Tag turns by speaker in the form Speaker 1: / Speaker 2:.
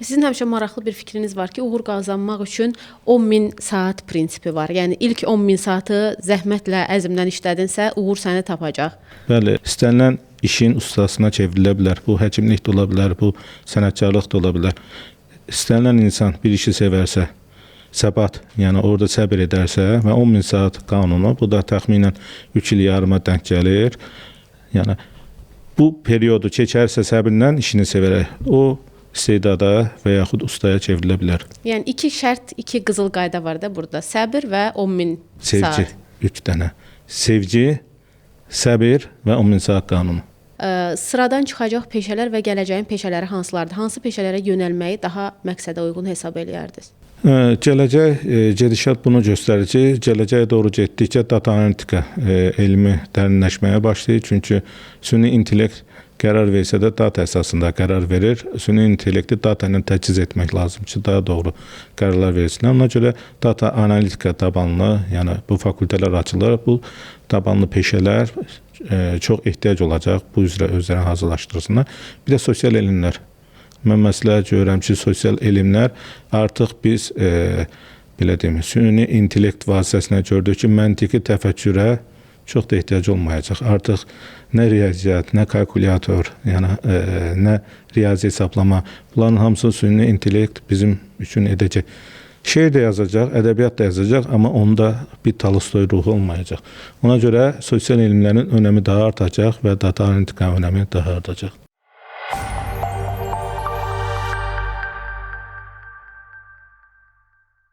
Speaker 1: Sizin həmişə maraqlı bir fikriniz var ki, uğur qazanmaq üçün 10.000 saat prinsipi var. Yəni ilk 10.000 saatı zəhmətlə, əzmlə işlədinsə, uğur səni tapacaq.
Speaker 2: Bəli, istənilən işin ustasına çevrilə bilər. Bu həkimlik də ola bilər, bu sənətkarlıq da ola bilər. İstənilən insan bir işi sevərsə, səbat, yəni orada səbr edərsə və 10.000 saat qanunu, bu da təxminən 3 il yarıma denk gəlir. Yəni bu periodu keçərsə səbirlə, işini sevərək o istedada və yaxud ustaya çevrilə bilər.
Speaker 1: Yəni iki şərt, iki qızıl qayda var da burada. Səbir və 10.000
Speaker 2: Sevgi,
Speaker 1: saat.
Speaker 2: 3 dənə. Sevgi, səbir və 10.000 saat qanunu.
Speaker 1: Sıradan çıxacaq peşələr və gələcəyin peşələri hansılardır? Hansı peşələrə yönəlməyi daha məqsədə uyğun hesab eləyərdiniz?
Speaker 2: Gələcək gedişat bunu göstərir ki, gələcəyə doğru getdikcə data analitika elmi dərinləşməyə başlayır. Çünki süni intellekt qərar versə də data əsasında qərar verir. Süni intellekti data ilə təchiz etmək lazım ki, daha doğru qərarlar versinlər. Ona görə data analitika tabanlı, yəni bu fakültələr açılır. Bu tabanlı peşələr çox ehtiyac olacaq. Bu üzrə özlərini hazırlaşdırsınlar. Bir də sosial elmlər. Mən məsləhət görürəm ki, sosial elmlər artıq biz belə deyim, süni intellekt vasitəsilə gördük ki, məntiqi təfəkkürə çox da ehtiyac olmayacaq. Artıq nə riyaziyyat, nə kalkulyator, yəni nə riyazi hesablama, bunların hamısı süni intellekt bizim üçün edəcək. Şeir də yazacaq, ədəbiyyat da yazacaq, amma onda bir Tolstoy ruhu olmayacaq. Ona görə sosial elmlərin önəmi daha artacaq və data analitika önəmi daha artacaq.